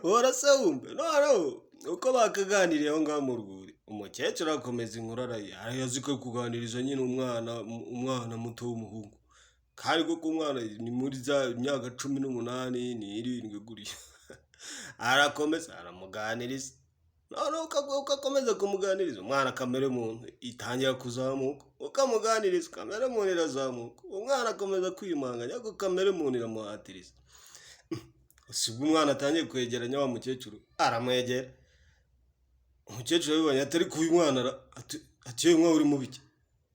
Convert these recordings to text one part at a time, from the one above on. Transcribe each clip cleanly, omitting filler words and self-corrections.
Urasa wumve noneho uko bakaganiriye aho ngaho mu rwuri, umukecuru akomeza inkuru, arayazi ko kuganiriza nyine umwana muto w'umuhungu, kandi koko umwana ni muri za myaka 18 n'irindwi gutya. Arakomeza aramuganiriza, noneho ugakomeza kumuganiriza umwana, kamere muntu itangira kuzamuka, ukamuganiriza kamere muntu irazamuka, umwana akomeza kwimanganya ariko kamere muntu iramuhatiriza. Si ubwo umwana atangiye kwegeranya wa mukecuru, aramwegera. Umukecuru abibonye atari kuba umwana, ati: "Yewe mwana, uri mu biki?"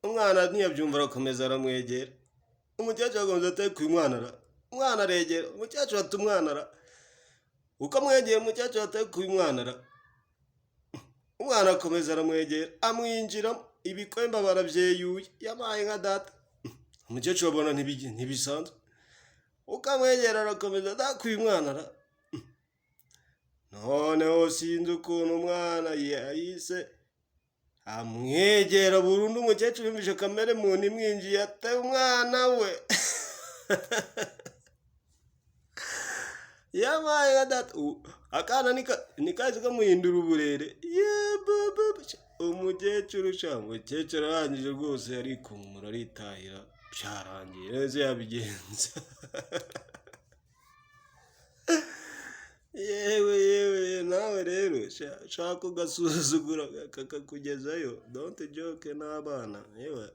Umwana ntiyabyumva, arakomeza aramwegera. Umukecuru akomeza atari kuba umwana, umwana aregera umukecuru, ati: "Umwana ara." Uko amwegera, umukecuru atari kuba umwana ara, umwana akomeza aramwegera, amwinjiramo, ibikwembe barabyeyuye, yabaye nka data. Umukecuru abona ntibisanzwe. Ukamwegera arakomeza adakuye umwana ara. Noneho sinzi ukuntu umwana yahise amwegera burundu. Umukecuru yumvise kamere muntu imwinjiye, ate umwana we yabaye nka data. Akana ntikahise kamuhindura uburere. Umukecuru sha, umukecuru arangije rwose arikunkumura, aritahira, byarangiye neza yabigenza. Yewe yewe, nawe rero shaka ugasuzugura kakakugezayo. Don't joke n'abana yewe.